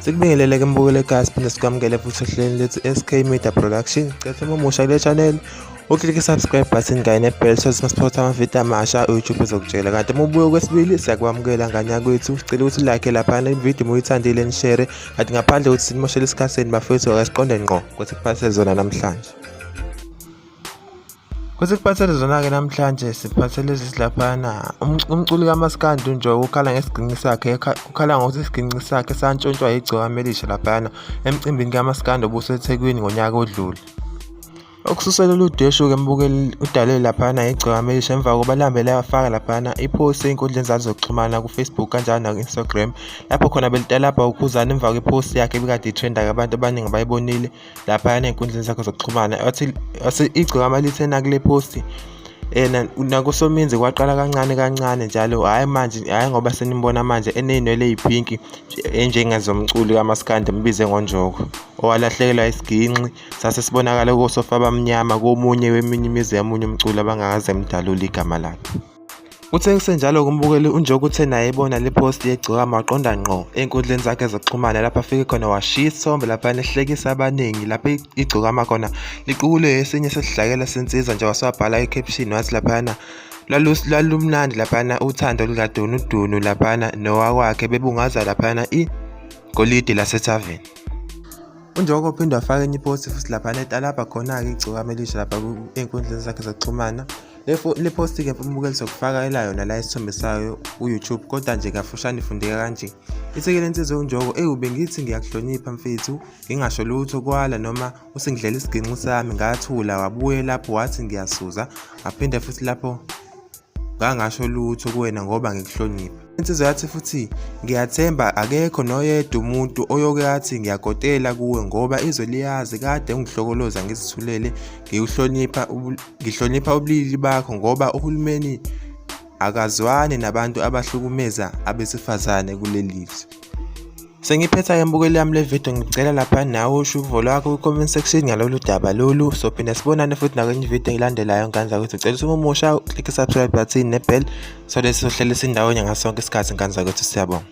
Sikubingelele ke mbukeli ekhaya, siphinde sikwamukele futhi ohlelweni lethu SK Media Production. Cela uma umusha kule channel uklike i-subscribe button kanye ne-bell so ukuthi masiphotha amavidiyo amasha u-YouTube uzokutshela. Kanti uma ubuye okwesibili, siyakwamukela ngane yakwethu. Sicela ukuthi ulike laphana ividiyo uma uyithandile, nishare. Kanti ngaphandle kokuthi sinimoshele isikhathi senu bafethu, ake siqonde ngqo ukuthi kuphathele zona namhlanje. Kuthi kuphathele zona-ke namhlanje, siphathele ezilaphana umculi kaMaskandi uNjoko ukhala ngesiginci sakhe, ukhala ngokuthi isiginci sakhe santshontshwa yigcokama elisha laphayana emcimbini kaMaskandi obuseThekwini ngonyaka odlule. Okususela lolu dweshu-ke mbukeli, udale laphana igcokama elisha emva kokuba lihambe layafaka laphana i-post ey'nkundleni zazo zokuxhumana ku-Facebook kanjalo naku-Instagram, lapho khona belitalabha uKhuzani emva kwe-post yakhe ebikade i-trend-a-ke, abantu abaningi bayibonile laphayana ey'nkundleni zakhe zokuxhumana. Wathi igcokama lithena kule post nakuSominzi kwaqala kancane kancane njalo, hhayi manje, hhayi ngoba senimbona manje eney'nwele ey'phinki enjengezomculi kaMaskandi mbize ngoNjoko, owalahlekelwa isiginci sase sibonakala kosofa abamnyama komunye weminye imizi yamunye umculi abangakaze emdalule igama lakhe. Kuthe kusenjalo kumbukeli, uNjoko uthe naye ebona le post yegcokama waqonda ngqo ey'nkundleni zakhe zokuxhumana, lapho afike khona washiya isithombe laphana ehlekisa abaningi, lapho igcokama khona liqukule esinye sesidlakela sensizwa nje, wasewabhala i-caption wathi laphana lalumnandi laphana uthando lukadunudunu laphana nowakwakhe bebungaza laphana igolide lasethaveni. UNjoko uphinde wafaka enye i-post futhi laphana etalabha khona-ke igcokama elisha lapha ey'nkundleni zakhe zokuxhumana. Le post-ke umbukeli sokufakela yona la isithombe sayo ku-YouTube, kodwa nje kafushane ifundeka kanje. Ithi-ke le nsizwa uNjoko, ewu bengithi ngiyakuhlonipha mfethu, ngingasho lutho kwala noma usengidlela isiginci sami, ngathula, wabuye lapho wathi ngiyasuza, ngaphinde futhi lapho ngangasho lutho kuwena ngoba ngikuhlonipha. Insizwa yathi futhi, ngiyathemba akekho noyedwa umuntu oyoke athi ngiyakotela kuwe ngoba izwe liyazi kade ungihlokoloza ngizithulele, ngikuhlonipha, ngihlonipha ubulili bakho ngoba uhulumeni akazwani nabantu abahlukumeza abesifazane kuleli zwe. Sengiphetha-ke mbukeli yami le video, ngicela lapha nawe usho uvo lwakho kwi-comment section ngalolu daba lolu. Sophinde sibonane futhi nakwenye ividiyo elandelayo ngane zakwethu. Cela ukuthi uma umusha uklike i-subscribe button ne-bell so lesi sohlele sindawonye ngaso sonke isikhathi ngane zakwethu. Siyabonga.